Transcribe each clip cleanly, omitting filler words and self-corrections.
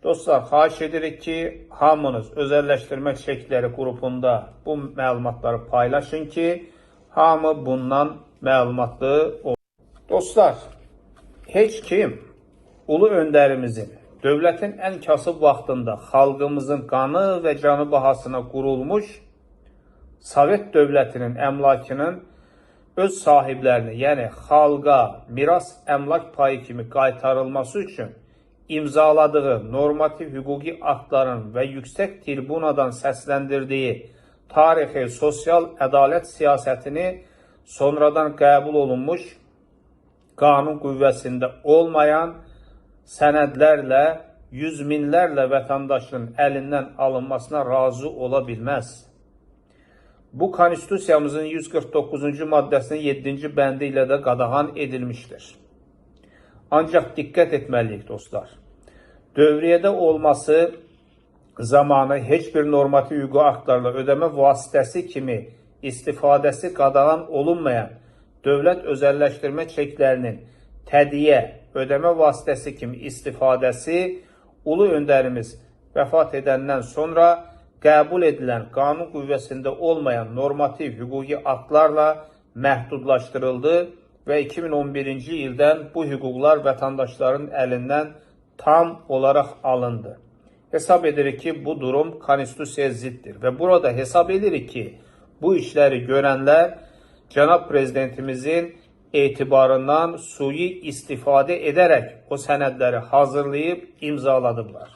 Dostlar, xahiş edirik ki, hamınız özəlləşdirmə çekləri qrupunda bu məlumatları paylaşın ki, hamı bundan məlumatlı olsun. Dostlar, heç kim ulu öndərimizin dövlətin ən kasıb vaxtında xalqımızın qanı və canı bahasına qurulmuş Sovet dövlətinin əmlakının öz sahiblərinə, yəni xalqa miras əmlak payı kimi qaytarılması üçün imzaladığı normativ hüquqi aktların və yüksək tribunadan səsləndirdiyi tarixi sosial ədalət siyasətini sonradan qəbul olunmuş qanun qüvvəsində olmayan sənədlərlə yüz minlərlə vətəndaşın əlindən alınmasına razı ola bilməz. Bu, Konstitusiyamızın 149-cu maddəsinin 7-ci bəndi ilə də qadağan edilmişdir. Ancaq diqqət etməliyik dostlar. Dövriyyədə olması zamanı heç bir normativ hüquqi aktlarla ödəmə vasitəsi kimi istifadəsi qadağan olunmayan dövlət özəlləşdirmə çeklərinin tədiyyə, ödəmə vasitəsi kimi istifadəsi ulu öndərimiz vəfat edəndən sonra qəbul edilən qanun qüvvəsində olmayan normativ hüquqi aktlarla məhdudlaşdırıldı və 2011-ci ildən bu hüquqlar vətəndaşların əlindən tam olaraq alındı. Hesab edirik ki, bu durum konstitusiyaya ziddir və burada hesab edirik ki, bu işləri görənlər cənab prezidentimizin etibarından sui istifadə edərək o sənədləri hazırlayıb imzaladıblar.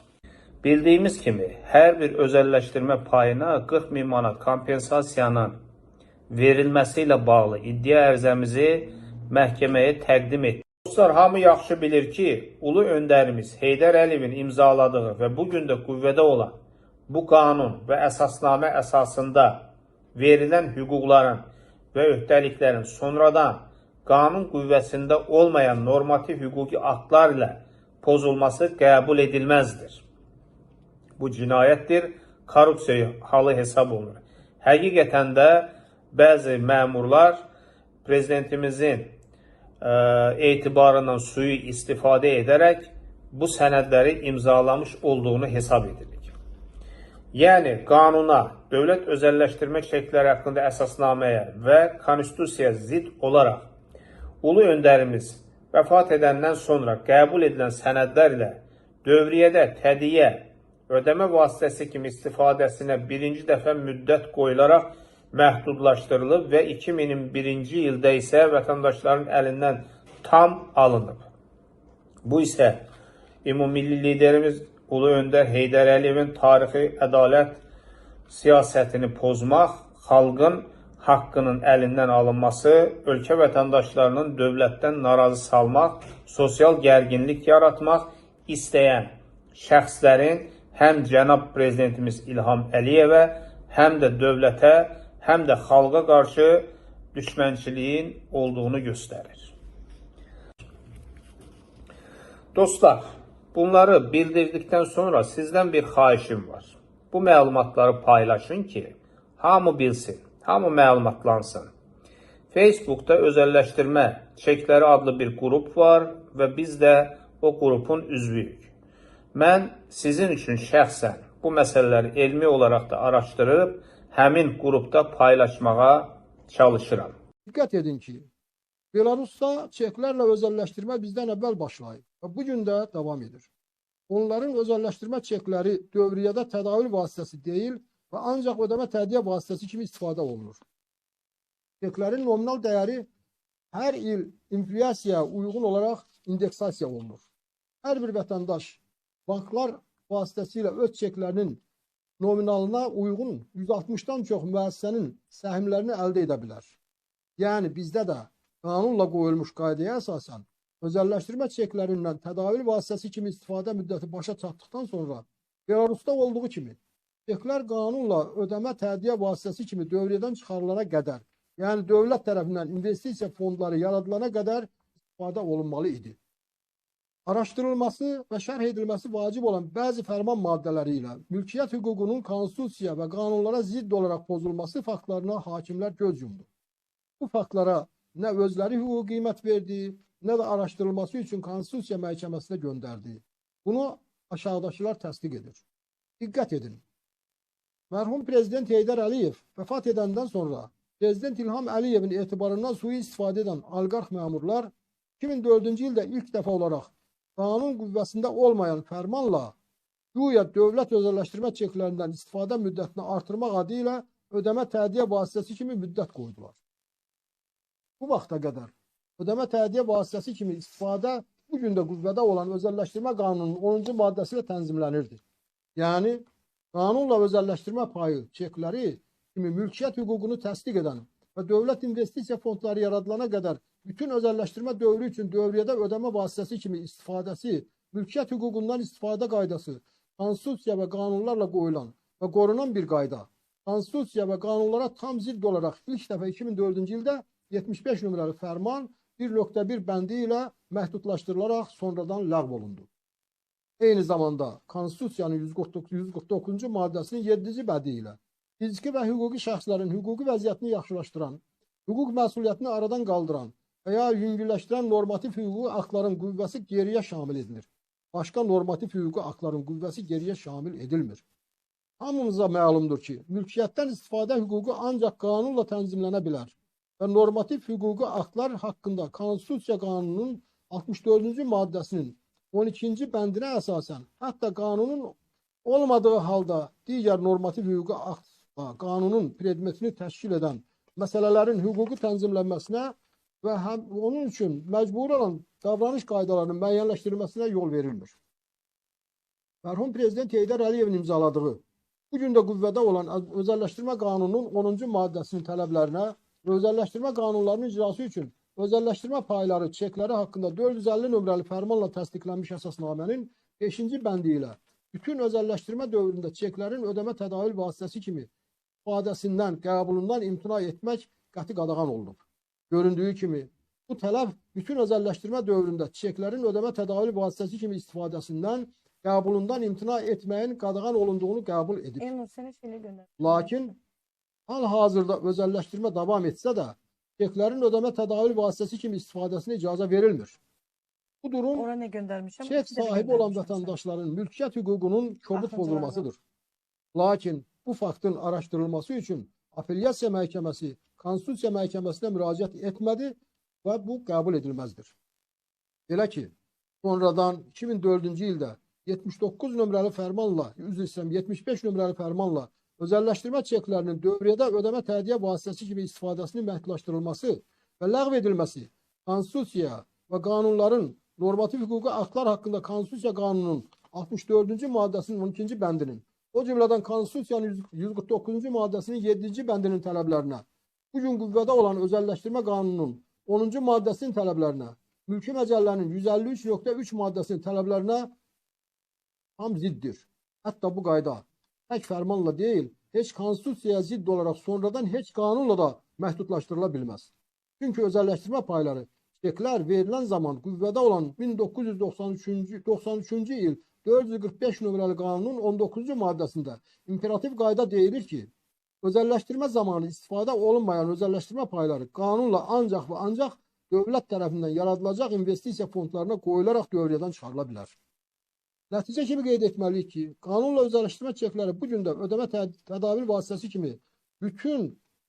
Bildiyimiz kimi, hər bir özəlləşdirmə payına 40 min manat kompensasiyanın verilməsi ilə bağlı iddia ərizəmizi məhkəməyə təqdim etdik. Dostlar, hamı yaxşı bilir ki, ulu öndərimiz Heydər Əliyevin imzaladığı və bu gün də qüvvədə olan bu qanun və əsasnamə əsasında verilən hüquqların və öhdəliklərin sonradan qanun qüvvəsində olmayan normativ hüquqi aktlar ilə pozulması qəbul edilməzdir. Bu cinayətdir, korrupsiya halı hesab olunur. Həqiqətən də bəzi məmurlar prezidentimizin etibarından sui istifadə edərək bu sənədləri imzalamış olduğunu hesab edirik. Yəni qanuna, dövlət özəlləşdirmə çekləri haqqında əsasnaməyə və konstitusiyaya zidd olaraq ulu öndərimiz vəfat edəndən sonra qəbul edilən sənədlər ilə dövriyyədə tədiyyə, ödəmə vasitəsi kimi istifadəsinə birinci dəfə müddət qoyularaq məhdudlaşdırılıb və 2001-ci ildə isə vətəndaşların əlindən tam alınıb. Bu isə ümummilli liderimiz Ulu Öndər Heydər Əliyevin tarixi ədalət siyasətini pozmaq, xalqın haqqının əlindən alınması, ölkə vətəndaşlarının dövlətdən narazı salmaq, sosial gərginlik yaratmaq istəyən şəxslərin həm cənab prezidentimiz İlham Əliyevə, həm də dövlətə, həm də xalqa qarşı düşmənçiliyin olduğunu göstərir. Dostlar, bunları bildirdikdən sonra sizdən bir xahişim var. Bu məlumatları paylaşın ki, hamı bilsin, hamı məlumatlansın. Facebookda özəlləşdirmə çekləri adlı bir qrup var və biz də o qrupun üzvüyük. Mən sizin üçün şəxsən bu məsələləri elmi olaraq da araşdırıb həmin qrupda paylaşmağa çalışıram. Diqqət edin ki, Belarusda çeklərlə özəlləşdirmə bizdən əvvəl başlayıb və bu gün də davam edir. Onların özəlləşdirmə çekləri dövriyyədə tədavül vasitəsi deyil və ancaq ödəmə tədiyyə vasitəsi kimi istifadə olunur. Çeklərin nominal dəyəri hər il inflyasiyaya uyğun olaraq indeksasiya olunur. Hər bir vətəndaş banklar vasitəsilə öz çeklərinin nominalına uyğun 160-dan çox müəssisənin səhmlərini əldə edə bilər. Yəni bizdə də qanunla qoyulmuş qaydaya əsasən özəlləşdirmə çeklərindən tədavül vasitəsi kimi istifadə müddəti başa çatdıqdan sonra Belarusda olduğu kimi çeklər qanunla ödəmə tədiyyə vasitəsi kimi dövriyyədən çıxarılana qədər, yəni dövlət tərəfindən investisiya fondları yaradılana qədər istifadə olunmalı idi. Araşdırılması və şərh edilməsi vacib olan bəzi fərman maddələri ilə mülkiyyət hüququnun konstitusiya və qanunlara zidd olaraq pozulması faktlarına hakimlər göz yumdu. Bu faktlara nə özləri hüquqi qiymət verdi, nə də araşdırılması üçün Konstitusiya Məhkəməsinə göndərdi. Bunu aşağıdakılar təsdiq edir. Diqqət edin. Mərhum Prezident Heydər Əliyev vəfat edəndən sonra Prezident İlham Əliyevin etibarından sui-istifadə edən oliqarx məmurlar 2004-cü ildə ilk dəfə olaraq qanun qüvvəsində olmayan fərmanla güya dövlət özəlləşdirmə çeklərindən istifadə müddətini artırmaq adı ilə ödəmə tədiyyə vasitəsi kimi müddət qoydular. Bu vaxta qədər ödəmə tədiyyə vasitəsi kimi istifadə bu gün də qüvvədə olan özəlləşdirmə qanununun 10-cu maddəsi ilə tənzimlənirdi. Yəni, qanunla özəlləşdirmə payı çekləri kimi mülkiyyət hüququnu təsdiq edən və dövlət investisiya fondları yaradılana qədər bütün özəlləşdirmə dövrü üçün dövriyyədə ödəmə vasitəsi kimi istifadəsi, mülkiyyət hüququndan istifadə qaydası, konstitusiya və qanunlarla qoyulan və qorunan bir qayda, konstitusiya və qanunlara tam zidd olaraq ilk dəfə 2004-cü ildə 75 nömrəli fərman 1.1 bəndi ilə məhdudlaşdırılaraq sonradan ləğv olundu. Eyni zamanda Konstitusiyanın 149-cu maddəsinin 7-ci bəndi ilə fiziki və hüquqi şəxslərin hüquqi vəziyyətini yaxşılaşdıran, hüquq məsuliyyətini aradan qaldıran və ya yüngülləşdirən normativ hüquqi aktların qüvvəsi geriyə şamil edilir. Başqa normativ hüquqi aktların qüvvəsi geriyə şamil edilmir. Hamımıza məlumdur ki, mülkiyyətdən istifadə hüququ ancaq qanunla tənzimlənə bilər və normativ hüquqi aktlar haqqında Konstitusiya qanununun 64-cü maddəsinin 12-ci bəndinə əsasən, hətta qanunun olmadığı halda digər normativ hüquqi aktla qanunun predmetini təşkil edən məsələlərin hüquqi tənzimlənməsinə və həm onun üçün məcburi olan davranış qaydalarının müəyyənləşdirilməsinə yol verilmir. Mərhum Prezident Heydər Əliyevin imzaladığı, bu gün də qüvvədə olan Özəlləşdirmə Qanununun 10-cu maddəsinin tələblərinə və özəlləşdirmə qanunlarının icrası üçün özəlləşdirmə payları, çekləri haqqında 450 nömrəli fərmanla təsdiqlənmiş əsasnamənin 5-ci bəndi ilə bütün özəlləşdirmə dövründə çeklərin ödəmə tədavül vasitəsi kimi ifadəsindən, qəbulundan imtina etmək qəti qadağan olunub. Göründüyü kimi, bu tələb bütün özəlləşdirmə dövründə çeklərin ödəmə tədavül vasitəsi kimi istifadəsindən, qəbulundan imtina etməyin qadağan olunduğunu qəbul edib. Lakin hal-hazırda özəlləşdirmə davam etsə də, çeklərin ödəmə tədavül vasitəsi kimi istifadəsinə icazə verilmir. Bu durum çek sahibi olan vətəndaşların mülkiyyət hüququnun kobud pozulmasıdır. Lakin bu faktın araşdırılması üçün Apellyasiya Məhkəməsi Konstitusiya Məhkəməsinə müraciət etmədi və bu qəbul edilməzdir. Belə ki, sonradan 2004-cü ildə 79 nömrəli fərmanla, üzr istəyirəm, 75 nömrəli fərmanla özəlləşdirmə çeklərinin dövriyyədə ödəmə tədiyyə vasitəsi kimi istifadəsinin məhdudlaşdırılması və ləğv edilməsi Konstitusiya və qanunların normativ hüquqi aktlar haqqında Konstitusiya qanununun 64-cü maddəsinin 12-ci bəndinin, o cümlədən Konstitusiyanın 149-cu maddəsinin 7-ci bəndinin tələblərinə, bu gün qüvvədə olan özəlləşdirmə qanununun 10-cu maddəsinin tələblərinə, Mülki Məcəllənin 153.3 maddəsinin tələblərinə tam ziddir. Hətta bu qayda tək fərmanla deyil, heç konstitusiyaya zidd olaraq sonradan heç qanunla da məhdudlaşdırıla bilməz. Çünki özəlləşdirmə payları, çeklər verilən zaman qüvvədə olan 1993-cü il 445 nömrəli qanunun 19-cu maddəsində imperativ qayda deyilir ki, özəlləşdirmə zamanı istifadə olunmayan özəlləşdirmə payları qanunla ancaq və ancaq dövlət tərəfindən yaradılacaq investisiya fondlarına qoyularaq dövriyyədən çıxarıla bilər. Nəticə kimi qeyd etməliyik ki, qanunla özəlləşdirmə çekləri bu gün də ödəmə tədavül vasitəsi kimi bütün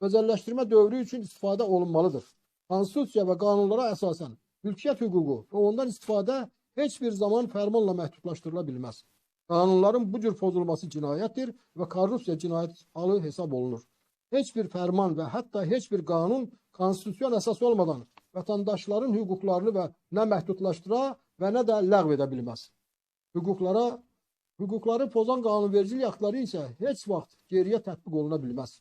özəlləşdirmə dövrü üçün istifadə olunmalıdır. Konstitusiya və qanunlara əsasən mülkiyyət hüququ və ondan istifadə heç bir zaman fərmanla məhdudlaşdırıla bilməz. Qanunların bu cür pozulması cinayətdir və korrupsiya cinayət halı hesab olunur. Heç bir fərman və hətta heç bir qanun konstitusiyon əsas olmadan vətəndaşların hüquqlarını və nə məhdudlaşdıra və nə də ləğv edə bilməz. Hüquqları pozan qanunvericilik aktları isə heç vaxt geriyə tətbiq oluna bilməz.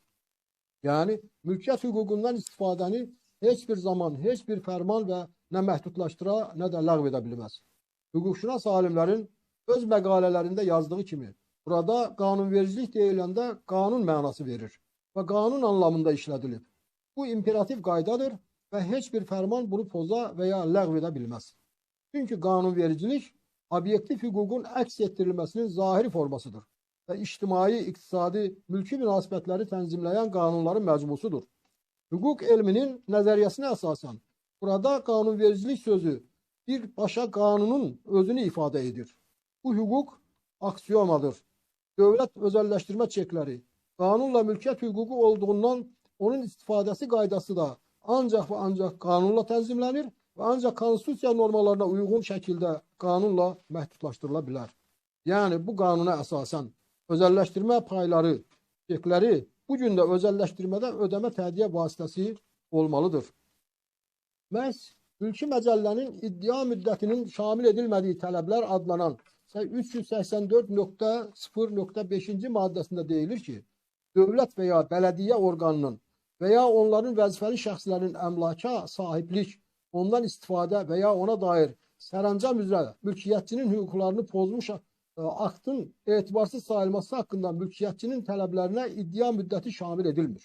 Yəni, mülkiyyət hüququndan istifadəni heç bir zaman, heç bir fərman və nə məhdudlaşdıra, nə də ləğv edə bilməz. Hüquqşünas alimlərin öz məqalələrində yazdığı kimi, burada qanunvericilik deyiləndə qanun mənası verir və qanun anlamında işlədilib. Bu imperativ qaydadır və heç bir fərman bunu poza və ya ləğv edə bilməz. Çünki qanunvericilik obyektiv hüququn əks etdirilməsinin zahiri formasıdır və ictimai, iqtisadi, mülki münasibətləri tənzimləyən qanunların məcmusudur. Hüquq elminin nəzəriyyəsinə əsasən burada qanunvericilik sözü bir başa qanunun özünü ifadə edir. Bu hüquq aksiomadır. Dövlət özəlləşdirmə çekləri qanunla mülkiyyət hüququ olduğundan onun istifadəsi qaydası da ancaq və ancaq qanunla tənzimlənir və ancaq konstitusiya normalarına uyğun şəkildə qanunla məhdudlaşdırıla bilər. Yəni bu qanuna əsasən özəlləşdirmə payları, çekləri bu gün də özəlləşdirmədə ödəmə tədqiyə vasitəsi olmalıdır. Məhz mülki məcəllənin iddia müddətinin şamil edilmədiyi tələblər adlanan 384.0.5-ci maddəsində deyilir ki, dövlət və ya bələdiyyə orqanının və ya onların vəzifəli şəxslərinin əmlaka sahiblik, ondan istifadə və ya ona dair sərəncam üzrə mülkiyyətçinin hüquqlarını pozmuş aktın etibarsız sayılması haqqında mülkiyyətçinin tələblərinə iddia müddəti şamil edilmir.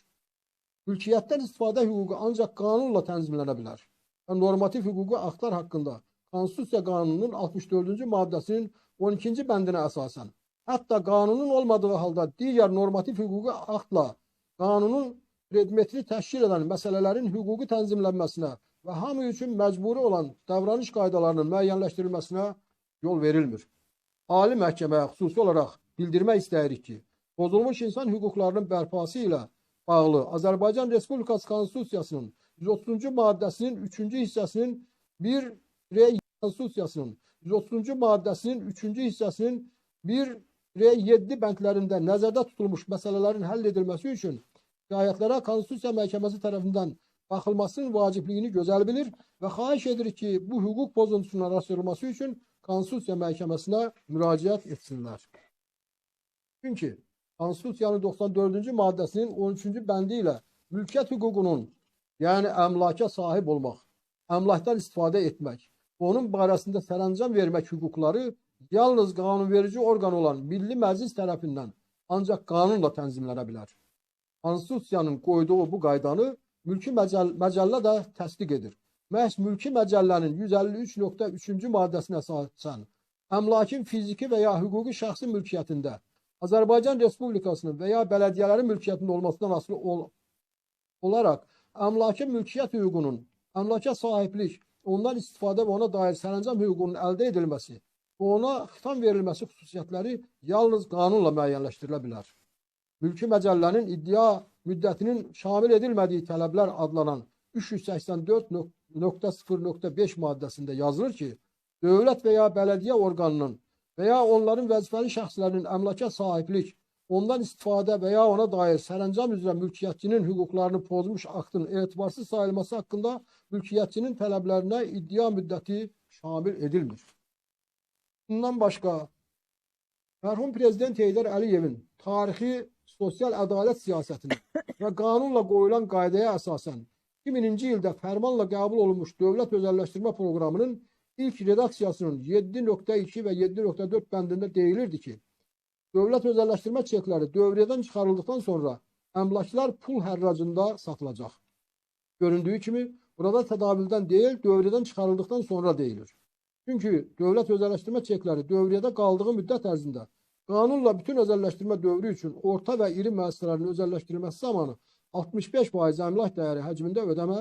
Mülkiyyətdən istifadə hüququ ancaq qanunla tənzimlənə bilər. Və normativ hüquqi aktlar haqqında Konstitusiya qanununun 64-cü maddəsinin 12-ci bəndinə əsasən, hətta qanunun olmadığı halda digər normativ hüquqi aktla qanunun predmetini təşkil edən məsələlərin hüquqi tənzimlənməsinə və hamı üçün məcburi olan davranış qaydalarının müəyyənləşdirilməsinə yol verilmir. Ali Məhkəməyə xüsusi olaraq bildirmək istəyirik ki, pozulmuş insan hüquqlarının bərpası ilə bağlı Azərbaycan Respublikası Konstitusiyasının 130-cu maddəsinin 3-cü hissəsinin 1 Konstitusiyasının 130-cu maddəsinin 3-cü hissəsinin 1-7 bəndlərində nəzərdə tutulmuş məsələlərin həll edilməsi üçün şikayətlərə Konstitusiya Məhkəməsi tərəfindən baxılmasının vacibliyini gözəl bilir və xahiş edirik ki, bu hüquq pozuntusunun araşdırılması üçün Konstitusiya Məhkəməsinə müraciət etsinlər. Çünki Konstitusiyanın 94-cü maddəsinin 13-cü bəndi ilə mülkiyyət hüququnun, yəni əmlaka sahib olmaq, əmlakdan istifadə etmək, onun barəsində sərəncam vermək hüquqları yalnız qanunverici orqan olan Milli Məclis tərəfindən ancaq qanunla tənzimlənə bilər. Konstitusiyanın qoyduğu bu qaydanı mülki məcəllə də təsdiq edir. Məhz mülki məcəllənin 153.3-cü maddəsinə əsasən əmlakin fiziki və ya hüquqi şəxsi mülkiyyətində Azərbaycan Respublikasının və ya bələdiyyələrin mülkiyyətində olmasından asılı olaraq əmlakin mülkiyyət hüququnun, əmlaka sahiblik, ondan istifadə və ona dair sərəncam hüququnun əldə edilməsi və ona xitam verilməsi xüsusiyyətləri yalnız qanunla müəyyənləşdirilə bilər. Mülki məcəllənin iddia müddətinin şamil edilmədiyi tələblər adlanan 384.0.5 maddəsində yazılır ki, dövlət və ya bələdiyyə orqanının və ya onların vəzifəli şəxslərinin əmlaka sahiblik, ondan istifadə və ya ona dair sərəncam üzrə mülkiyyətçinin hüquqlarını pozmuş aktın etibarsız sayılması haqqında mülkiyyətçinin tələblərinə iddia müddəti şamil edilmir. Bundan başqa, mərhum Prezident Heydər Əliyevin tarixi sosial ədalət siyasətinə və qanunla qoyulan qaydaya əsasən 2000-ci ildə fərmanla qəbul olunmuş dövlət özəlləşdirmə proqramının ilk redaksiyasının 7.2 və 7.4 bəndində deyilirdi ki, dövlət özəlləşdirmə çekləri dövriyyədən çıxarıldıqdan sonra əmlaklar pul hərracında satılacaq. Göründüyü kimi, burada tədavüldən deyil, dövriyyədən çıxarıldıqdan sonra deyilir. Çünki dövlət özəlləşdirmə çekləri dövriyyədə qaldığı müddət ərzində qanunla bütün özəlləşdirmə dövrü üçün orta və iri müəssisələrin özəlləşdirilməsi zamanı 65% əmlak dəyəri həcmində ödəmə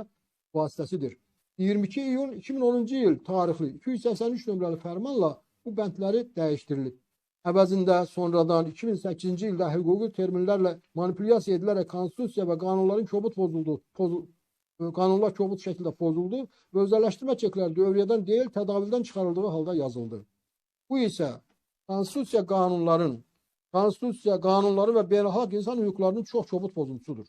vasitəsidir. 22 iyun 2010-cu il tarixli 283 nömrəli fərmanla bu bəndləri dəyişdirilib. Əvəzində sonradan 2008-ci ildə hüquqi terminlərlə manipulyasiya edilərək konstitusiya və qanunların kobud pozuldu, qanunlar kobud şəkildə pozuldu və özəlləşdirmə çekləri dövriyyədən deyil, tədavüldən çıxarıldığı halda yazıldı. Bu isə konstitusiya qanunları və beynəlxalq insan hüquqlarının çox kobud pozuntusudur.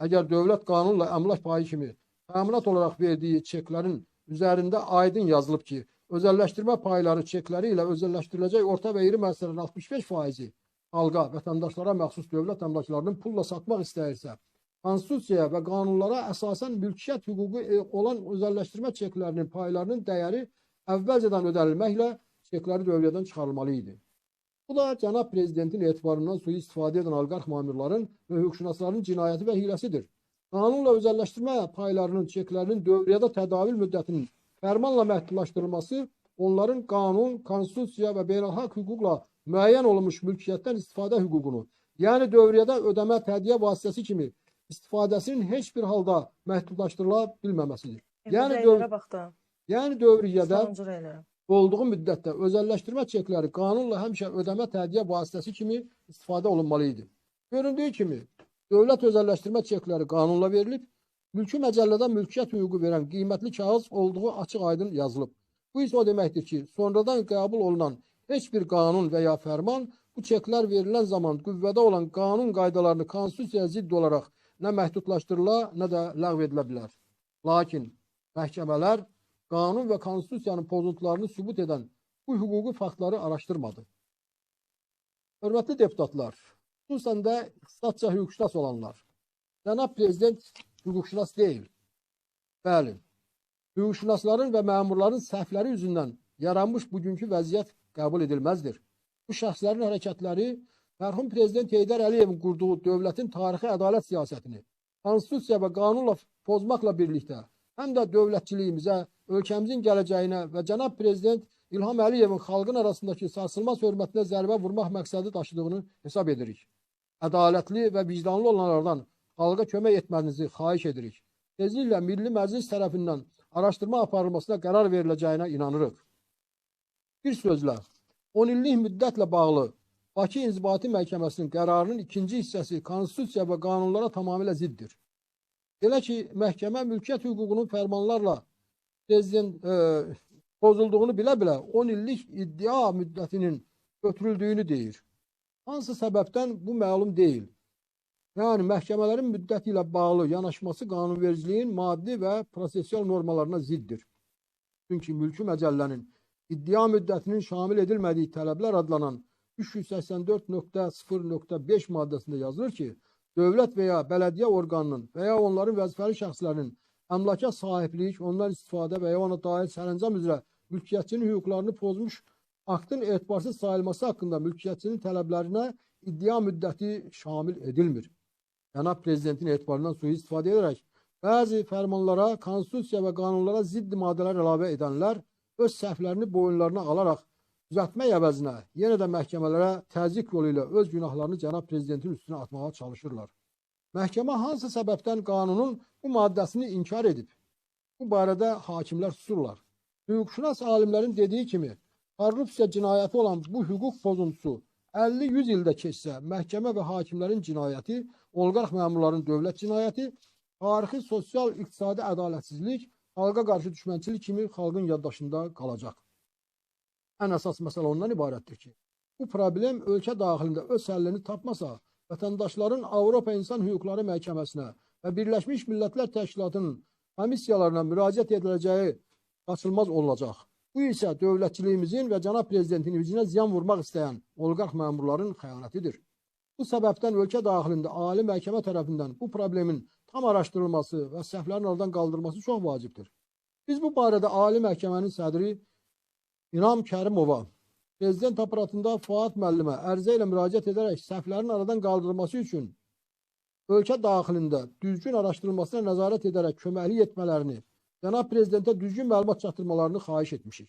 Əgər dövlət qanunla əmlak payı kimi təminat olaraq verdiyi çeklərin üzərində aydın yazılıb ki, özəlləşdirmə payları çekləri ilə özəlləşdiriləcək orta və iri müəssisələrin 65%-i xalqa, vətəndaşlara məxsus dövlət əmlaklarının pulla satmaq istəyirsə, konstitusiyaya və qanunlara əsasən mülkiyyət hüququ olan özəlləşdirmə çeklərinin paylarının dəyəri əvvəlcədən ödənilməklə çekləri dövriyyədən çıxarılmalı idi. Bu da cənab prezidentin etibarından sui-istifadə edən oliqarx mamurların və hüquqşünasların cinayəti və hiləsidir. Qanunla özəlləşdirmə paylarının çeklərinin dövriyyədə tədavül müddətinin fərmanla məhdudlaşdırılması onların qanun, konstitusiya və beynəlxalq hüquqla müəyyən olunmuş mülkiyyətdən istifadə hüququnu, yəni dövriyyədə ödəmə tədqiyə vasitəsi kimi istifadəsinin heç bir halda məhdudlaşdırıla bilməməsidir. Yəni dövriyyədə Olduğu müddətdə özəlləşdirmə çekləri qanunla həmişə ödəmə tədqiyə vasitəsi kimi istifadə olunmalı idi. Göründüyü kimi, dövlət özəlləşdirmə çekləri qanunla verilib, mülki məcəllədə mülkiyyət hüququ verən qiymətli kağız olduğu açıq-aydın yazılıb. Bu isə o deməkdir ki, sonradan qəbul olunan heç bir qanun və ya fərman bu çeklər verilən zaman qüvvədə olan qanun qaydalarını konstitusiyaya zidd olaraq nə məhdudlaşdırıla, nə də ləğv edilə bilər. Lakin məhkəmələr qanun və konstitusiyanın pozuntularını sübut edən bu hüquqi faktları araşdırmadı. Hörmətli deputatlar, xüsusən də ixtisasca hüquqşünas olanlar, cənab prezident hüquqşünas deyil. Bəli, hüquqşünasların və məmurların səhvləri yüzündən yaranmış bugünkü vəziyyət qəbul edilməzdir. Bu şəxslərin hərəkətləri mərhum prezident Heydər Əliyevin qurduğu dövlətin tarixi ədalət siyasətini konstitusiya və qanunla pozmaqla birlikdə həm də dövlətçiliyimizə, ölkəmizin gələcəyinə və cənab prezident İlham Əliyevin xalqın arasındakı sarsılmaz hörmətinə zərbə vurmaq məqsədi daşıdığını hesab edirik. Ədalətli və vicdanlı olanlardan xalqa kömək etmənizi xahiş edirik. Tezliklə Milli Məclis tərəfindən araşdırma aparılmasına qərar veriləcəyinə inanırıq. Bir sözlə, 10 illik müddətlə bağlı Bakı İnzibati Məhkəməsinin qərarının ikinci hissəsi konstitusiya və qanunlara tamamilə ziddir. Belə ki, məhkəmə mülkiyyət hüququnun fərmanlarla prezident pozulduğunu bilə-bilə 10 illik iddia müddətinin götürüldüyünü deyir. Hansı səbəbdən bu məlum deyil. Yəni, məhkəmələrin müddəti ilə bağlı yanaşması qanunvericiliyin maddi və prosessual normalarına ziddir. Çünki mülki məcəllənin iddia müddətinin şamil edilmədiyi tələblər adlanan 384.0.5 maddəsində yazılır ki, dövlət və ya bələdiyyə orqanının və ya onların vəzifəli şəxslərinin əmlaka sahiblik, ondan istifadə və ya ona dair sərəncam üzrə mülkiyyətçinin hüquqlarını pozmuş aktın etibarsız sayılması haqqında mülkiyyətçinin tələblərinə iddia müddəti şamil edilmir. Cənab Prezidentin etibarından sui-istifadə edərək bəzi fərmanlara, konstitusiya və qanunlara zidd maddələr əlavə edənlər öz səhvlərini boyunlarına alaraq düzəltmək əvəzinə yenə də məhkəmələrə təzyiq yolu ilə öz günahlarını cənab Prezidentin üstünə atmağa çalışırlar. Məhkəmə hansı səbəbdən qanunun bu maddəsini inkar edib? Bu barədə hakimlər susurlar. Hüquqşünas alimlərin dediyi kimi, korrupsiya cinayəti olan bu hüquq pozuntusu 50-100 ildə keçsə, məhkəmə və hakimlərin cinayəti, oliqarx məmurların dövlət cinayəti, tarixi, sosial, iqtisadi ədalətsizlik, xalqa qarşı düşmənçilik kimi xalqın yaddaşında qalacaq. Ən əsas məsələ ondan ibarətdir ki, bu problem ölkə daxilində öz həllini tapmasa, vətəndaşların Avropa İnsan Hüquqları Məhkəməsinə və Birləşmiş Millətlər Təşkilatının komissiyalarına müraciət ediləcəyi qaçılmaz olacaq. Bu isə dövlətçiliyimizin və cənab prezidentin ivicinə ziyan vurmaq istəyən oliqarx məmurların xəyanətidir. Bu səbəbdən ölkə daxilində Ali Məhkəmə tərəfindən bu problemin tam araşdırılması və səhvlərin aradan qaldırılması çox vacibdir. Biz bu barədə Ali Məhkəmənin sədri İnam Kərimova, Prezident aparatında Fuad müəllimə ərizə ilə müraciət edərək səhvlərin aradan qaldırılması üçün ölkə daxilində düzgün araşdırılmasına nəzarət edərək köməklik etmələrini, cənab Prezidentə düzgün məlumat çatdırmalarını xahiş etmişik.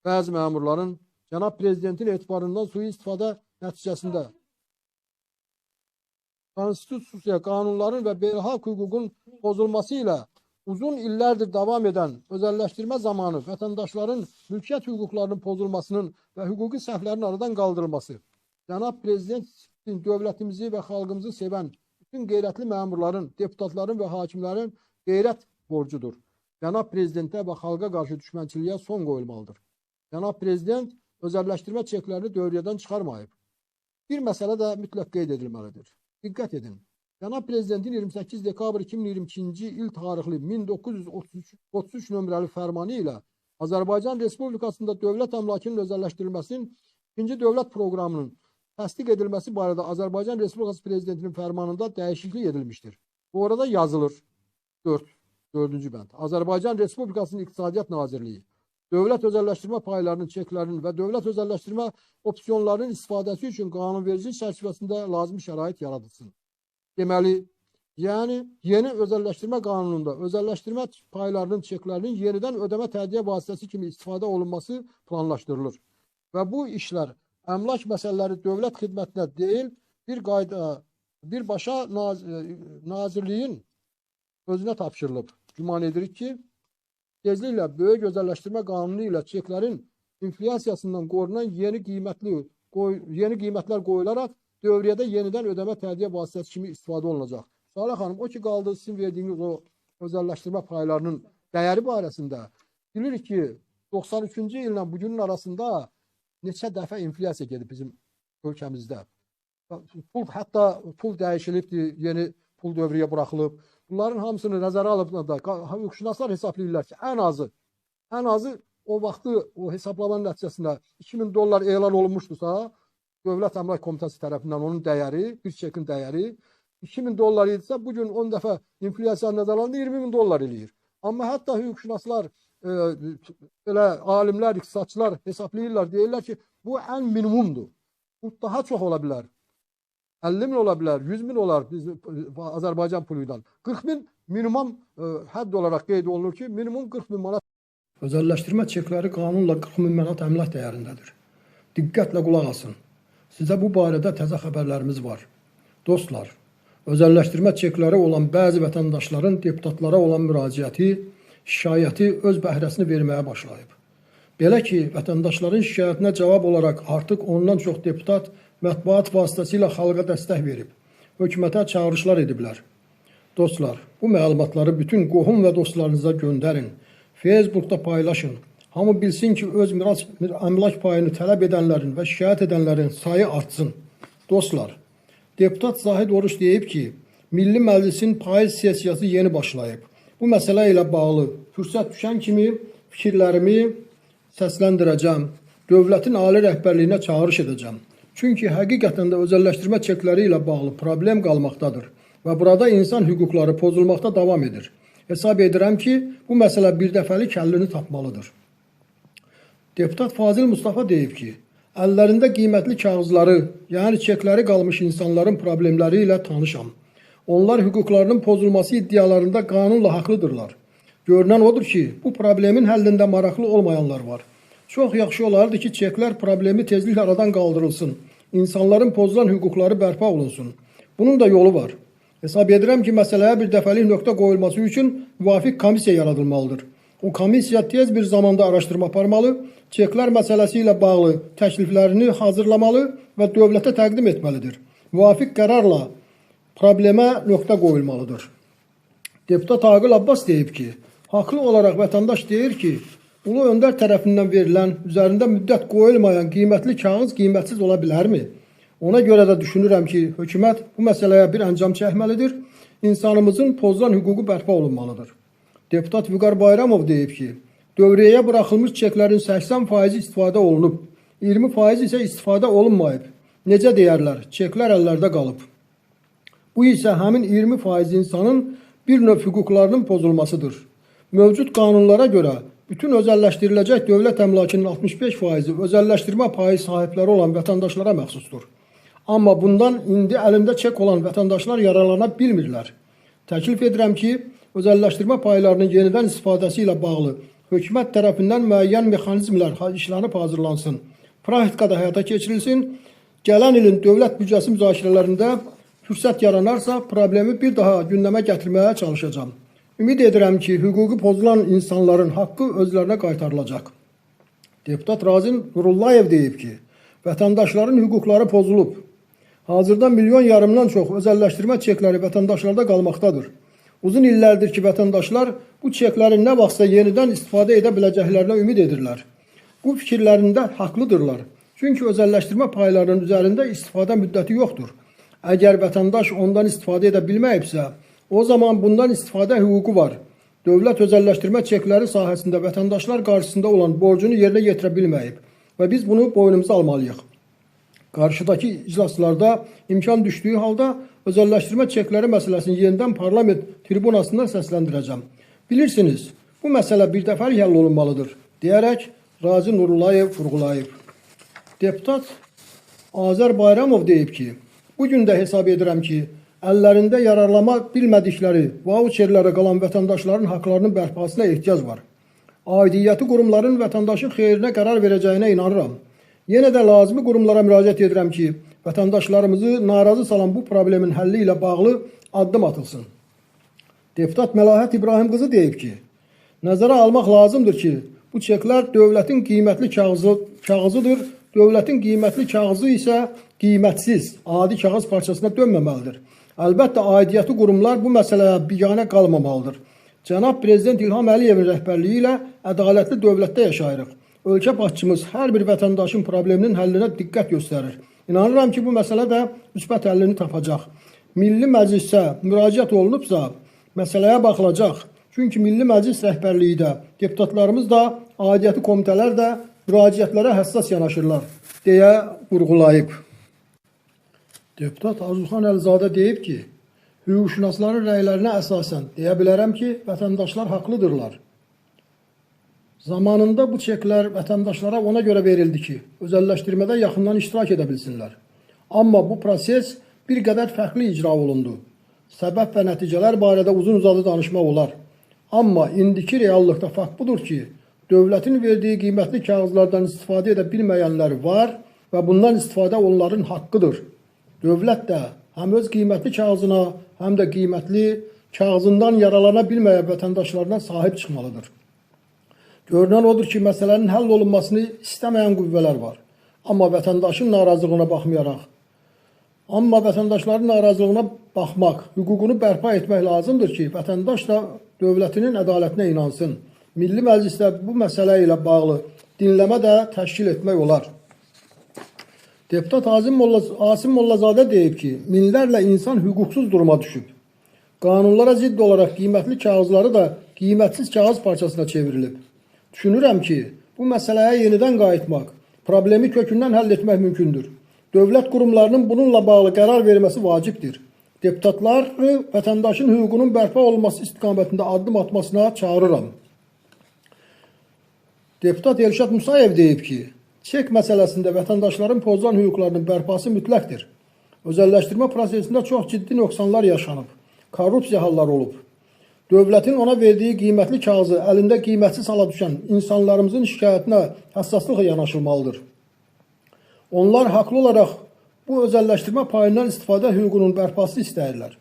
Bəzi məmurların cənab Prezidentin etibarından sui-istifadə nəticəsində konstitusiya, qanunların və beynəlxalq hüququn pozulması ilə uzun illərdir davam edən özəlləşdirmə zamanı vətəndaşların mülkiyyət hüquqlarının pozulmasının və hüquqi səhvlərin aradan qaldırılması, cənab Prezidentin dövlətimizi və xalqımızı sevən bütün qeyrətli məmurların, deputatların və hakimlərin qeyrət borcudur. Cənab Prezidentə və xalqa qarşı düşmənçiliyə son qoyulmalıdır. Cənab Prezident özəlləşdirmə çeklərini dövriyyədən çıxarmayıb. Bir məsələ də mütləq qeyd edilməlidir. Diqqət edin. Cənab Prezidentin 28 dekabr 2022-ci il tarixli 1933 nömrəli fərmanı ilə Azərbaycan Respublikasında dövlət əmlakının özəlləşdirilməsinin ikinci dövlət proqramının təsdiq edilməsi barədə Azərbaycan Respublikası Prezidentinin fərmanında dəyişiklik edilmişdir. Bu orada yazılır. 4. Bənd. Azərbaycan Respublikasının İqtisadiyyat Nazirliyi dövlət özəlləşdirmə paylarının, çeklərinin və dövlət özəlləşdirmə opsiyonlarının istifadəsi üçün qanunvericilik çərçivəsində lazımi şərait yaradılsın. Deməli, yəni yeni özəlləşdirmə qanununda özəlləşdirmə paylarının, çeklərinin yenidən ödəmə tədqiyə vasitəsi kimi istifadə olunması planlaşdırılır. Və bu işlər əmlak məsələləri dövlət xidmətinə deyil, birbaşa nazirliyin özünə tapşırılıb. Güman edirik ki, tezliklə böyük özəlləşdirmə qanunu ilə çeklərin inflyasiyasından qorunan yeni qiymətlər qoyularaq dövriyyədə yenidən ödəmə tədqiq vasitəsi kimi istifadə olunacaq. Salə xanım, o ki qaldı sizin verdiyiniz o özəlləşdirmə paylarının dəyəri barəsində bilirik ki, 93-cü illə bugünün arasında neçə dəfə inflyasiya gedib bizim ölkəmizdə. Pul, hətta pul dəyişilibdir, yeni pul dövrəyə buraxılıb. Bunların hamısını nəzərə alıb da hüquqşünaslar hesablayırlar ki, ən azı o vaxtı o hesablamanın nəticəsində 2000 dollar elan olunmuşdursa, Dövlət Əmlak Komitəsi tərəfindən onun dəyəri, bir çekin dəyəri 2000 dollar idisə, bugün 10 dəfə inflyasiya nəzərə alında 20.000 dollar eləyir. Amma hətta hüquqşünaslar, elə alimlər, iqtisadçılar hesablayırlar, deyirlər ki, bu ən minimumdur. Bu daha çox ola bilər. 50 min ola bilər, 100 min olar biz Azərbaycan pulu ilə. 40 min minimum hədd olaraq qeyd olunur ki, minimum 40 min manat. Özəlləşdirmə çekləri qanunla 40 min manat əmlak dəyərindədir. Diqqətlə qulaq asın. Sizə bu barədə təzə xəbərlərimiz var. Dostlar, özəlləşdirmə çekləri olan bəzi vətəndaşların deputatlara olan müraciəti, şikayəti öz bəhrəsini verməyə başlayıb. Belə ki, vətəndaşların şikayətinə cavab olaraq artıq ondan çox deputat mətbuat vasitəsilə xalqa dəstək verib, hökumətə çağırışlar ediblər. Dostlar, bu məlumatları bütün qohum və dostlarınıza göndərin, Facebookda paylaşın. Hamı bilsin ki, öz miras əmlak payını tələb edənlərin və şikayət edənlərin sayı artsın. Dostlar, deputat Zahid Oruç deyib ki, Milli Məclisin payız sessiyası yeni başlayıb. Bu məsələ ilə bağlı fürsət düşən kimi fikirlərimi səsləndirəcəm. Dövlətin ali rəhbərliyinə çağırış edəcəm. Çünki həqiqətən də özəlləşdirmə çekləri ilə bağlı problem qalmaqdadır və burada insan hüquqları pozulmaqda davam edir. Hesab edirəm ki, bu məsələ bir dəfəlik həllini tapmalıdır. Deputat Fazil Mustafa deyib ki, əllərində qiymətli kağızları, yəni çekləri qalmış insanların problemləri ilə tanışam. Onlar hüquqlarının pozulması iddialarında qanunla haqlıdırlar. Görünən odur ki, bu problemin həllində maraqlı olmayanlar var. Çox yaxşı olardı ki, çeklər problemi tezliklə aradan qaldırılsın. İnsanların pozulan hüquqları bərpa olunsun. Bunun da yolu var. Hesab edirəm ki, məsələyə bir dəfəlik nöqtə qoyulması üçün müvafiq komissiya yaradılmalıdır. O komissiya tez bir zamanda araşdırma aparmalı, çeklər məsələsi ilə bağlı təkliflərini hazırlamalı və dövlətə təqdim etməlidir. Müvafiq qərarla problemə nöqtə qoyulmalıdır. Deputat Aqil Abbas deyib ki, haqlı olaraq vətəndaş deyir ki, Ulu Öndər tərəfindən verilən, üzərində müddət qoyulmayan qiymətli kağız qiymətsiz ola bilərmi? Ona görə də düşünürəm ki, hökumət bu məsələyə bir əncam çəkməlidir, insanımızın pozulan hüququ bərpa olunmalıdır. Deputat Vüqar Bayramov deyib ki, dövriyyəyə buraxılmış çeklərin 80% istifadə olunub, 20% isə istifadə olunmayıb. Necə deyərlər, çeklər əllərdə qalıb. Bu isə həmin 20% insanın bir növ hüquqlarının pozulmasıdır. Mövcud qanunlara görə bütün özəlləşdiriləcək dövlət əmlakının 65% özəlləşdirmə payı sahibləri olan vətəndaşlara məxsusdur. Amma bundan indi əlində çek olan vətəndaşlar yararlana bilmirlər. Təklif edirəm ki, özəlləşdirmə paylarının yenidən istifadəsi ilə bağlı hökumət tərəfindən müəyyən mexanizmlər işlənib hazırlansın, praktikada həyata keçirilsin, gələn ilin dövlət büdcəsi müzakirələrində fürsət yaranarsa problemi bir daha gündəmə gətirməyə çalışacağam. Ümid edirəm ki, hüququ pozulan insanların haqqı özlərinə qaytarılacaq. Deputat Razim Nurullayev deyib ki, vətəndaşların hüquqları pozulub. Hazırda 1,5 milyondan çox özəlləşdirmə çekləri vətəndaşlarda qalmaqdadır. Uzun illərdir ki, vətəndaşlar bu çeklərin nə vaxtsa yenidən istifadə edə biləcəklərinə ümid edirlər. Bu fikirlərində haqlıdırlar. Çünki özəlləşdirmə paylarının üzərində istifadə müddəti yoxdur. Əgər vətəndaş ondan istifadə edə bilməyibsə, o zaman bundan istifadə hüququ var. Dövlət özəlləşdirmə çekləri sahəsində vətəndaşlar qarşısında olan borcunu yerinə yetirə bilməyib və biz bunu boynumuza almalıyıq. Qarşıdakı iclaslarda imkan düşdüyü halda özəlləşdirmə çekləri məsələsini yenidən parlament tribunasından səsləndirəcəm. Bilirsiniz, bu məsələ bir dəfəlik həll olunmalıdır, deyərək Razi Nurullayev vurğulayıb. Deputat Azər Bayramov deyib ki, bugün də hesab edirəm ki, əllərində yararlama bilmədikləri vauçerlərə qalan vətəndaşların haqlarının bərpasına ehtiyac var. Aidiyyəti qurumların vətəndaşın xeyrinə qərar verəcəyinə inanıram. Yenə də lazımi qurumlara müraciət edirəm ki, vətəndaşlarımızı narazı salan bu problemin həlli ilə bağlı addım atılsın. Deputat Məlahət İbrahim qızı deyib ki, nəzərə almaq lazımdır ki, Bu çeklər dövlətin qiymətli kağızıdır. Dövlətin qiymətli kağızı isə qiymətsiz, adi kağız parçasına dönməməlidir. Əlbəttə, aidiyyəti qurumlar bu məsələyə biganə qalmamalıdır. Cənab Prezident İlham Əliyevin rəhbərliyi ilə ədalətli dövlətdə yaşayırıq. Ölkə başçımız hər bir vətəndaşın probleminin həllinə diqqət göstərir. İnanıram ki, bu məsələ də müsbət həllini tapacaq. Milli Məclisə müraciət olunubsa, məsələyə baxılacaq. Çünki Milli Məclis rəhbərliyi də, deputatlarımız da, aidiyyəti komitələr də müraciətlərə həssas yanaşırlar, deyə vurğulayıb. Deputat Arzuxan Əlizadə deyib ki, hüquqşünasların rəylərinə əsasən deyə bilərəm ki, vətəndaşlar haqlıdırlar. Zamanında bu çeklər vətəndaşlara ona görə verildi ki, özəlləşdirmədə yaxından iştirak edə bilsinlər. Amma bu proses bir qədər fərqli icra olundu. Səbəb və nəticələr barədə uzun-uzadı danışmaq olar. Amma indiki reallıqda fakt budur ki, dövlətin verdiyi qiymətli kağızlardan istifadə edə bilməyənlər var və bundan istifadə onların haqqıdır. Dövlət də həm öz qiymətli kağızına, həm də qiymətli kağızından yararlana bilməyən vətəndaşlarına sahib çıxmalıdır. Görünən odur ki, məsələnin həll olunmasını istəməyən qüvvələr var. Amma vətəndaşın narazılığına baxmayaraq, amma vətəndaşların narazılığına baxmaq, hüququnu bərpa etmək lazımdır ki, vətəndaş da dövlətinin ədalətinə inansın. Milli Məclisdə bu məsələ ilə bağlı dinləmə də təşkil etmək olar. Deputat Asim Mollazadə deyib ki, minlərlə insan hüquqsuz duruma düşüb. Qanunlara zidd olaraq qiymətli kağızları da qiymətsiz kağız parçasına çevrilib. Düşünürəm ki, bu məsələyə yenidən qayıtmaq, problemi kökündən həll etmək mümkündür. Dövlət qurumlarının bununla bağlı qərar verməsi vacibdir. Deputatları vətəndaşın hüququnun bərpa olunması istiqamətində addım atmasına çağırıram. Deputat Elşad Musayev deyib ki, çek məsələsində vətəndaşların pozulan hüquqlarının bərpası mütləqdir. Özəlləşdirmə prosesində çox ciddi nöqsanlar yaşanıb, korrupsiya halları olub. Dövlətin ona verdiyi qiymətli kağızı əlində qiymətsiz hala düşən insanlarımızın şikayətinə həssaslıqla yanaşılmalıdır. Onlar haqlı olaraq bu özəlləşdirmə payından istifadə hüququnun bərpası istəyirlər.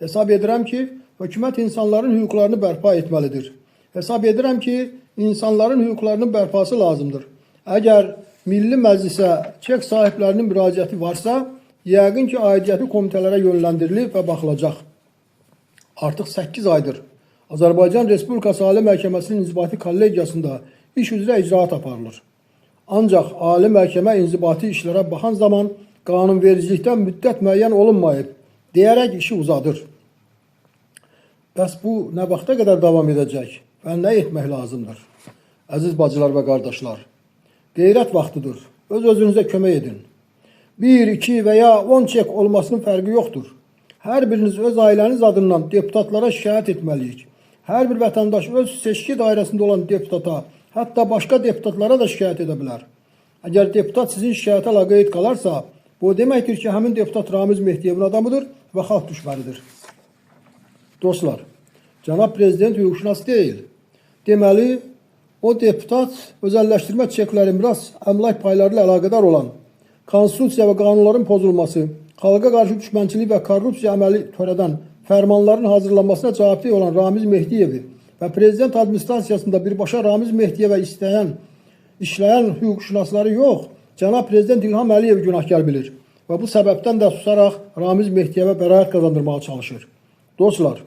Hesab edirəm ki, hökumət insanların hüquqlarını bərpa etməlidir. Hesab edirəm ki, insanların hüquqlarının bərpası lazımdır. Əgər Milli Məclisə çek sahiblərinin müraciəti varsa, yəqin ki, aidiyyəti komitələrə yönləndirilib və baxılacaq. Artıq 8 aydır Azərbaycan Respublikası Ali Məhkəməsinin inzibati kollegiyasında iş üzrə icraat aparılır. Ancaq Ali Məhkəmə inzibati işlərə baxan zaman qanunvericilikdən müddət müəyyən olunmayıb deyərək işi uzadır. Bəs bu nə vaxta qədər davam edəcək və nə etmək lazımdır? Əziz bacılar və qardaşlar, qeyrət vaxtıdır. Öz-özünüzə kömək edin. 1, 2 və ya 10 çek olmasının fərqi yoxdur. Hər biriniz öz ailəniz adından deputatlara şikayət etməliyik. Hər bir vətəndaş öz seçki dairəsində olan deputata, hətta başqa deputatlara da şikayət edə bilər. Əgər deputat sizin şikayətə laqeyd qalarsa, bu o deməkdir ki, həmin deputat Ramiz Mehdiyevin adamıdır və xalq düşmənidir. Dostlar, cənab prezident hüquqşünas deyil. Deməli, o deputat özəlləşdirmə çekləri miras əmlak payları ilə əlaqədar olan konstitusiya və qanunların pozulması, xalqa qarşı düşmənçilik və korrupsiya əməli törədən fərmanların hazırlanmasına cavabdeh olan Ramiz Mehdiyevi və prezident administrasiyasında birbaşa Ramiz Mehdiyevə işləyən hüquqşünasları yox, cənab prezident İlham Əliyev günahkar bilir və bu səbəbdən də susaraq Ramiz Mehdiyevə bəraət qazandırmağa çalışır. Dostlar,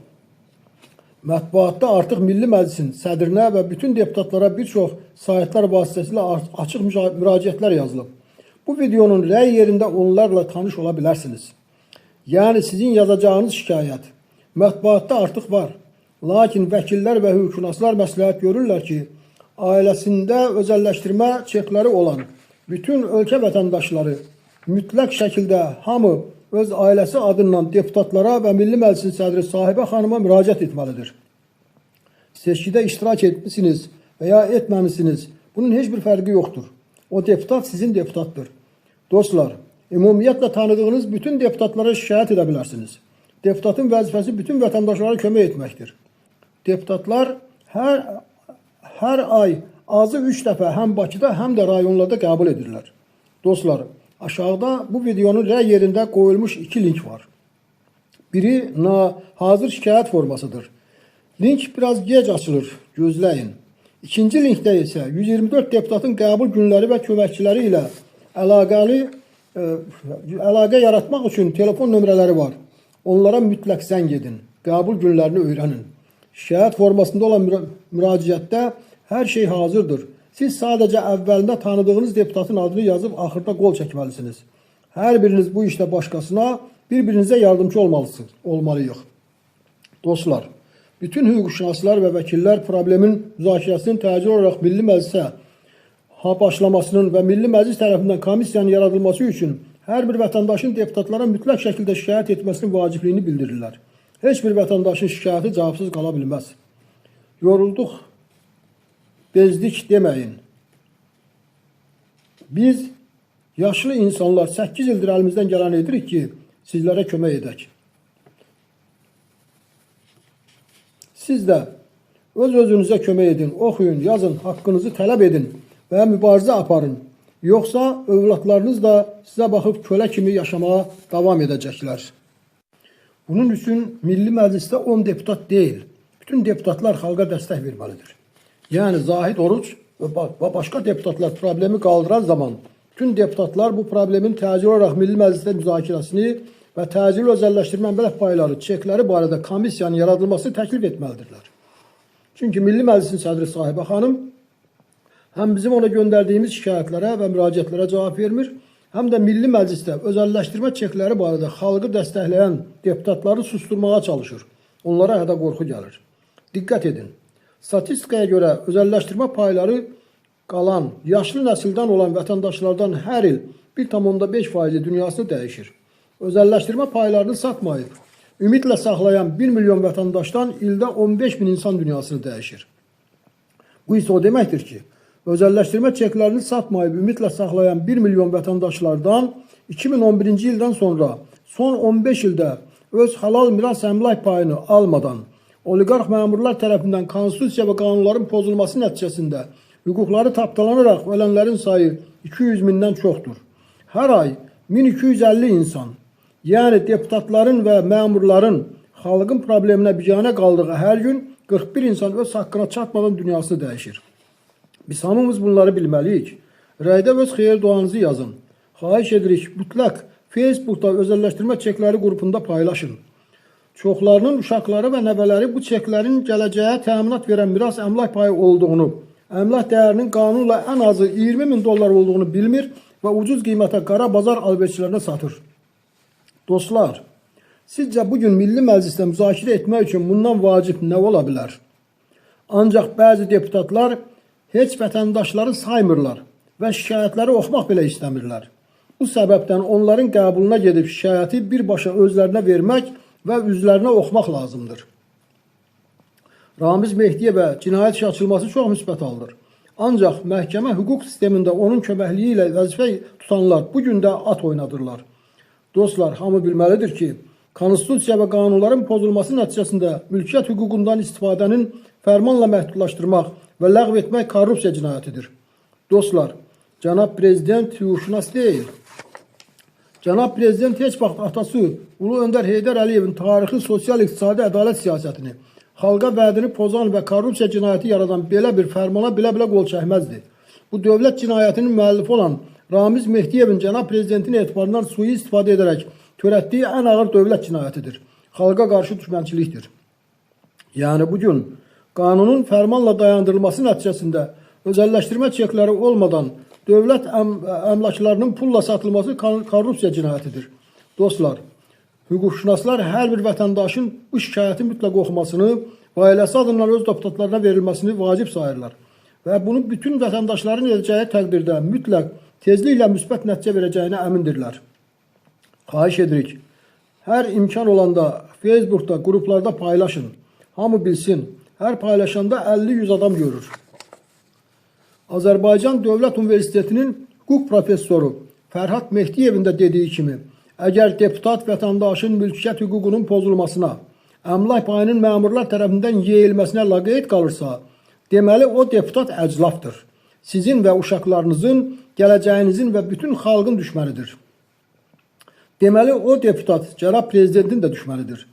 mətbuatda artıq Milli Məclisin sədrinə və bütün deputatlara bir çox saytlar vasitəsilə açıq müraciətlər yazılıb. Bu videonun rəy yerində onlarla tanış ola bilərsiniz. Yəni sizin yazacağınız şikayət mətbuatda artıq var. Lakin vəkillər və hüquqşünaslar məsləhət görürlər ki, ailəsində özəlləşdirmə çekləri olan bütün ölkə vətəndaşları mütləq şəkildə hamı öz ailəsi adından deputatlara və Milli Məclisin sədri Sahibə xanıma müraciət etməlidir. Seçkidə iştirak etmisiniz və ya etməmisiniz, bunun heç bir fərqi yoxdur. O deputat sizin deputatdır. Dostlar, ümumiyyətlə tanıdığınız bütün deputatlara şikayət edə bilərsiniz. Deputatın vəzifəsi bütün vətəndaşlara kömək etməkdir. Deputatlar hər ay azı 3 dəfə həm Bakıda, həm də rayonlarda qəbul edirlər. Dostlar, aşağıda bu videonun rəy yerində qoyulmuş 2 link var. Biri hazır şikayət formasıdır. Link biraz gec açılır, gözləyin. İkinci linkdə isə 124 deputatın qəbul günləri və köməkçiləri ilə əlaqə yaratmaq üçün telefon nömrələri var. Onlara mütləq zəng edin. Qəbul günlərini öyrənin. Şikayət formasında olan müraciətdə hər şey hazırdır. Siz sadəcə əvvəlində tanıdığınız deputatın adını yazıb axırda qol çəkməlisiniz. Hər biriniz bu işdə başqasına, bir-birinizə yardımcı olmalıyıq. Dostlar, bütün hüquqşünaslar və vəkillər problemin müzakirəsinin təcili olaraq Milli Məclisə başlamasının və Milli Məclis tərəfindən komissiyanın yaradılması üçün hər bir vətəndaşın deputatlara mütləq şəkildə şikayət etməsinin vacibliyini bildirirlər. Heç bir vətəndaşın şikayəti cavabsız qala bilməz. Yorulduq, bezdik deməyin. Biz yaşlı insanlar 8 ildir əlimizdən gələni edirik ki, sizlərə kömək edək. Siz də öz-özünüzə kömək edin, oxuyun, yazın, haqqınızı tələb edin və mübarizə aparın. Yoxsa övladlarınız da sizə baxıb kölə kimi yaşamağa davam edəcəklər. Bunun üçün Milli Məclisdə 10 deputat deyil, bütün deputatlar xalqa dəstək verməlidir. Yəni Zahid Oruç və başqa deputatlar problemi qaldıran zaman bütün deputatlar bu problemin təcili olaraq Milli Məclisdə müzakirəsini və təcili özəlləşdirmə əmlak payları, çekləri barədə komissiyanın yaradılmasını təklif etməlidirlər. Çünki Milli Məclisin sədri Sahibə xanım həm bizim ona göndərdiyimiz şikayətlərə və müraciətlərə cavab vermir, həm də Milli Məclisdə özəlləşdirmə çekləri barədə xalqı dəstəkləyən deputatları susturmağa çalışır. Onlara hədə qorxu gəlir. Diqqət edin. Statistikaya görə özəlləşdirmə payları qalan yaşlı nəsildən olan vətəndaşlardan hər il 1,5% dünyasını dəyişir. Özəlləşdirmə paylarını satmayıb, ümidlə saxlayan 1 milyon vətəndaşdan ildə 15 min insan dünyasını dəyişir. Bu isə o deməkdir ki, özəlləşdirmə çeklərini satmayıb, ümidlə saxlayan 1 milyon vətəndaşlardan 2011-ci ildən sonra son 15 ildə öz halal miras əmlak payını almadan oliqarx məmurlar tərəfindən konstitusiya və qanunların pozulması nəticəsində hüquqları tapdalanaraq ölənlərin sayı 200 mindən çoxdur. Hər ay 1250 insan, yəni deputatların və məmurların xalqın probleminə biganə qaldığı hər gün 41 insan öz haqqına çatmadan dünyasını dəyişir. Biz hamımız bunları bilməliyik. Rəydə öz xeyir duanızı yazın. Xahiş edirik, mütləq Facebookda özəlləşdirmə çekləri qrupunda paylaşın. Çoxlarının uşaqları və nəvələri bu çeklərin gələcəyə təminat verən miras əmlak payı olduğunu, əmlak dəyərinin qanunla ən azı 20 min dollar olduğunu bilmir və ucuz qiymətə qara bazar alverçilərinə satır. Dostlar, sizcə bugün Milli Məclisdə müzakirə etmək üçün bundan vacib nə ola bilər? Ancaq bəzi deputatlar heç vətəndaşları saymırlar və şikayətləri oxumaq belə istəmirlər. Bu səbəbdən onların qəbuluna gedib şikayəti birbaşa özlərinə vermək və üzlərinə oxumaq lazımdır. Ramiz Mehdiyevə cinayət işi açılması çox müsbət haldır. Ancaq məhkəmə hüquq sistemində onun köməkliyi ilə vəzifə tutanlar bu gün də at oynadırlar. Dostlar, hamı bilməlidir ki, konstitusiya və qanunların pozulması nəticəsində mülkiyyət hüququndan istifadənin fərmanla məhdudlaşdırmaq və ləğv etmək korrupsiya cinayətidir. Dostlar, cənab prezident hüquqşünas deyil. Cənab prezident heç vaxt atası Ulu Öndər Heydər Əliyevin tarixi sosial-iqtisadi ədalət siyasətini, xalqa vədini pozan və korrupsiya cinayəti yaradan belə bir fərmana bilə-bilə qol çəkməzdi. Bu dövlət cinayətinin müəllifi olan Ramiz Mehdiyevin cənab prezidentin etibarından sui istifadə edərək törətdiyi ən ağır dövlət cinayətidir. Xalqa qarşı düşmənçilikdir. Yəni bugün qanunun fərmanla dayandırılması nəticəsində özəlləşdirmə çekləri olmadan dövlət əmlaklarının pulla satılması korrupsiya cinayətidir. Dostlar, hüquqşünaslar hər bir vətəndaşın bu şikayəti mütləq oxumasını və ailəsi adından öz deputatlarına verilməsini vacib sayırlar. Və bunu bütün vətəndaşların edəcəyi təqdirdə mütləq tezliklə müsbət nəticə verəcəyinə əmindirlər. Xahiş edirik, hər imkan olanda Facebookda, qruplarda paylaşın. Hamı bilsin, hər paylaşanda 50-100 adam görür. Azərbaycan Dövlət Universitetinin hüquq professoru Fərhad Mehdiyevin də dediyi kimi, əgər deputat vətəndaşın mülkiyyət hüququnun pozulmasına, əmlak payının məmurlar tərəfindən yeyilməsinə laqeyd qalırsa, deməli o deputat əclafdır. Sizin və uşaqlarınızın, gələcəyinizin və bütün xalqın düşmənidir. Deməli o deputat cənab prezidentin də düşmənidir.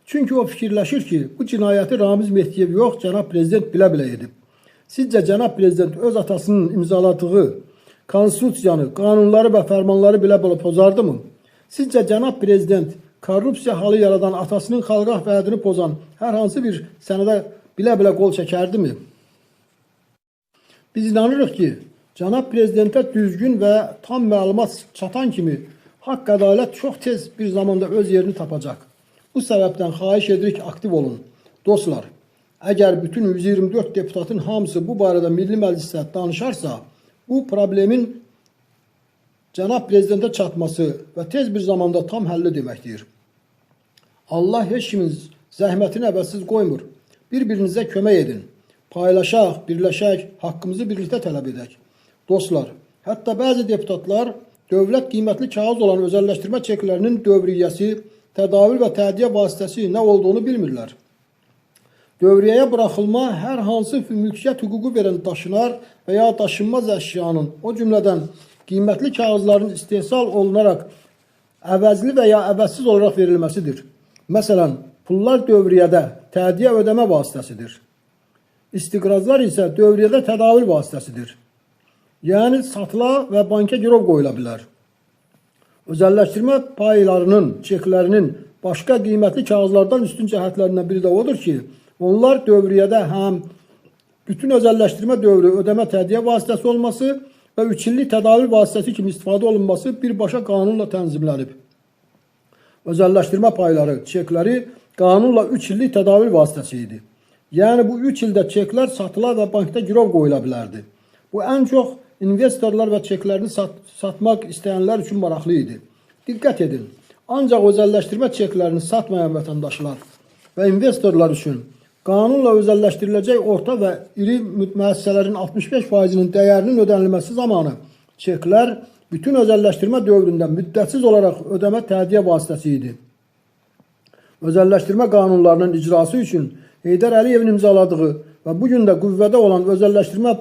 Çünki o fikirləşir ki, bu cinayəti Ramiz Mehdiyev yox, cənab prezident bilə-bilə edib. Sizcə cənab prezident öz atasının imzaladığı konstitusiyanı, qanunları və fərmanları bilə-bilə pozardı mı? Sizcə cənab prezident korrupsiya halı yaradan atasının xalqa vədini pozan hər hansı bir sənədə bilə-bilə qol çəkərdimi? Biz inanırıq ki, cənab prezidentə düzgün və tam məlumat çatan kimi haqq ədalət çox tez bir zamanda öz yerini tapacaq. Bu səbəbdən xahiş edirik aktiv olun. Dostlar, əgər bütün 124 deputatın hamısı bu barədə Milli Məclisdə danışarsa, bu problemin cənab prezidentə çatması və tez bir zamanda tam həlli deməkdir. Allah heç kimin zəhmətini əvəzsiz qoymur. Bir-birinizə kömək edin. Paylaşaq, birləşək, haqqımızı birlikdə tələb edək. Dostlar, hətta bəzi deputatlar dövlət qiymətli kağız olan özəlləşdirmə çeklərinin dövriyyəsi, tədavül və tədiyyə vasitəsi nə olduğunu bilmirlər. Dövriyyəyə buraxılma hər hansı mülkiyyət hüququ verən daşınar və ya daşınmaz əşyanın, o cümlədən qiymətli kağızların istehsal olunaraq əvəzli və ya əvəzsiz olaraq verilməsidir. Məsələn, pullar dövriyyədə tədiyyə ödəmə vasitəsidir. İstiqrazlar isə dövriyyədə tədavül vasitəsidir. Yəni satıla və banka girov qoyula bilər. Özəlləşdirmə paylarının, çeklərinin başqa qiymətli kağızlardan üstün cəhətlərindən biri də odur ki, onlar dövriyyədə həm bütün özəlləşdirmə dövrü ödəmə tədiyyə vasitəsi olması və 3 illik tədavül vasitəsi kimi istifadə olunması birbaşa qanunla tənzimlənib. Özəlləşdirmə payları, çekləri qanunla 3 illik tədavül vasitəsi idi. Yəni bu 3 ildə çeklər satıla və bankda girov qoyula bilərdi. Bu ən çox investorlar və çeklərini satmaq istəyənlər üçün maraqlı idi. Diqqət edin, ancaq özəlləşdirmə çeklərini satmayan vətəndaşlar və investorlar üçün qanunla özəlləşdiriləcək orta və iri müəssisələrin 65%-inin dəyərinin ödənilməsi zamanı çeklər bütün özəlləşdirmə dövründə müddətsiz olaraq ödəmə tədiyyə vasitəsi idi. Özəlləşdirmə qanunlarının icrası üçün Heydər Əliyevin imzaladığı və bu gün də qüvvədə olan özəlləşdirmə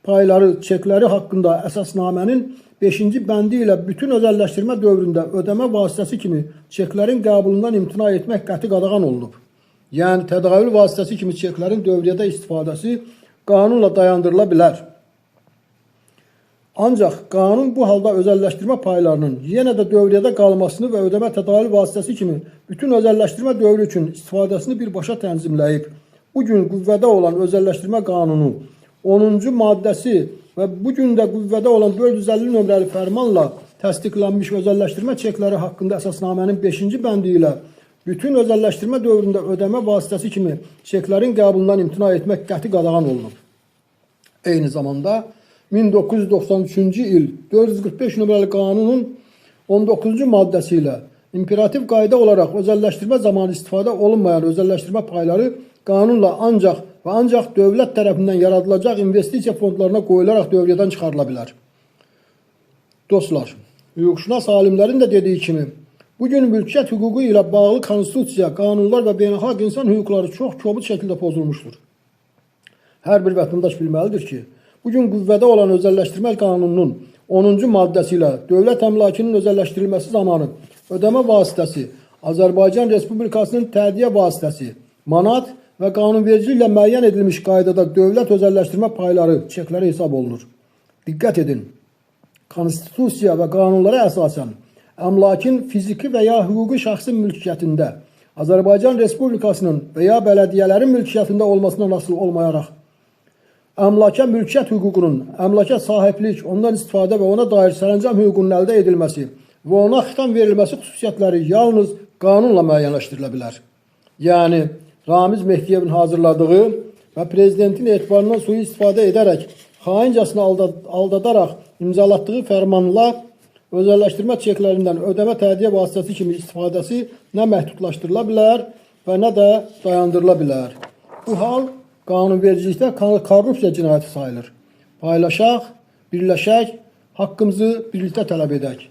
payları, çekləri haqqında əsasnamənin 5-ci bəndi ilə bütün özəlləşdirmə dövründə ödəmə vasitəsi kimi çeklərin qəbulundan imtina etmək qəti qadağan olunub. Yəni tədavül vasitəsi kimi çeklərin dövriyyədə istifadəsi qanunla dayandırıla bilər. Ancaq qanun bu halda özəlləşdirmə paylarının yenə də dövriyyədə qalmasını və ödəmə tədavül vasitəsi kimi bütün özəlləşdirmə dövrü üçün istifadəsini birbaşa tənzimləyib. Bu gün qüvvədə olan özəlləşdirmə qanunu 10-cu maddəsi və bu gün də qüvvədə olan 450 nömrəli fərmanla təsdiqlənmiş özəlləşdirmə çekləri haqqında əsasnamənin 5-ci bəndi ilə bütün özəlləşdirmə dövründə ödəmə vasitəsi kimi çeklərin qəbulundan imtina etmək qəti qadağan olunub. Eyni zamanda 1993-cü il 445 nömrəli qanunun 19-cu maddəsi ilə imperativ qayda olaraq özəlləşdirmə zamanı istifadə olunmayan özəlləşdirmə payları qanunla ancaq və ancaq dövlət tərəfindən yaradılacaq investisiya fondlarına qoyularaq dövriyyədən çıxarıla bilər. Dostlar, hüquqşünas alimlərin də dediyi kimi, bugün mülkiyyət hüququ ilə bağlı konstitusiya, qanunlar və beynəlxalq insan hüquqları çox kobud şəkildə pozulmuşdur. Hər bir vətəndaş bilməlidir ki, bugün qüvvədə olan özəlləşdirmə qanununun 10-cu maddəsi ilə dövlət əmlakının özəlləşdirilməsi zamanı ödəmə vasitəsi, Azərbaycan Respublikasının tədiyyə vasitəsi, manat və qanunvericiliklə müəyyən edilmiş qaydada dövlət özəlləşdirmə payları, çekləri hesab olunur. Diqqət edin, konstitusiya və qanunlara əsasən əmlakin fiziki və ya hüquqi şəxsin mülkiyyətində, Azərbaycan Respublikasının və ya bələdiyyələrin mülkiyyətində olmasından asılı olmayaraq, əmlaka mülkiyyət hüququnun, əmlaka sahiblik, ondan istifadə və ona dair sərəncam hüququnun əldə edilməsi və ona xitam verilməsi xüsusiyyətləri yalnız qanunla müəyyənləşdirilə bilər. Yəni, Ramiz Mehdiyevin hazırladığı və prezidentin etibarından sui-istifadə edərək xaincəsinə aldadaraq imzalatdığı fərmanla özəlləşdirmə çeklərindən ödəmə tədiyyə vasitəsi kimi istifadəsi nə məhdudlaşdırıla bilər və nə də dayandırıla bilər. Bu hal qanunvericilikdə korrupsiya cinayəti sayılır. Paylaşaq, birləşək, haqqımızı birlikdə tələb edək.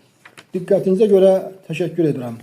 Diqqətinizə görə təşəkkür edirəm.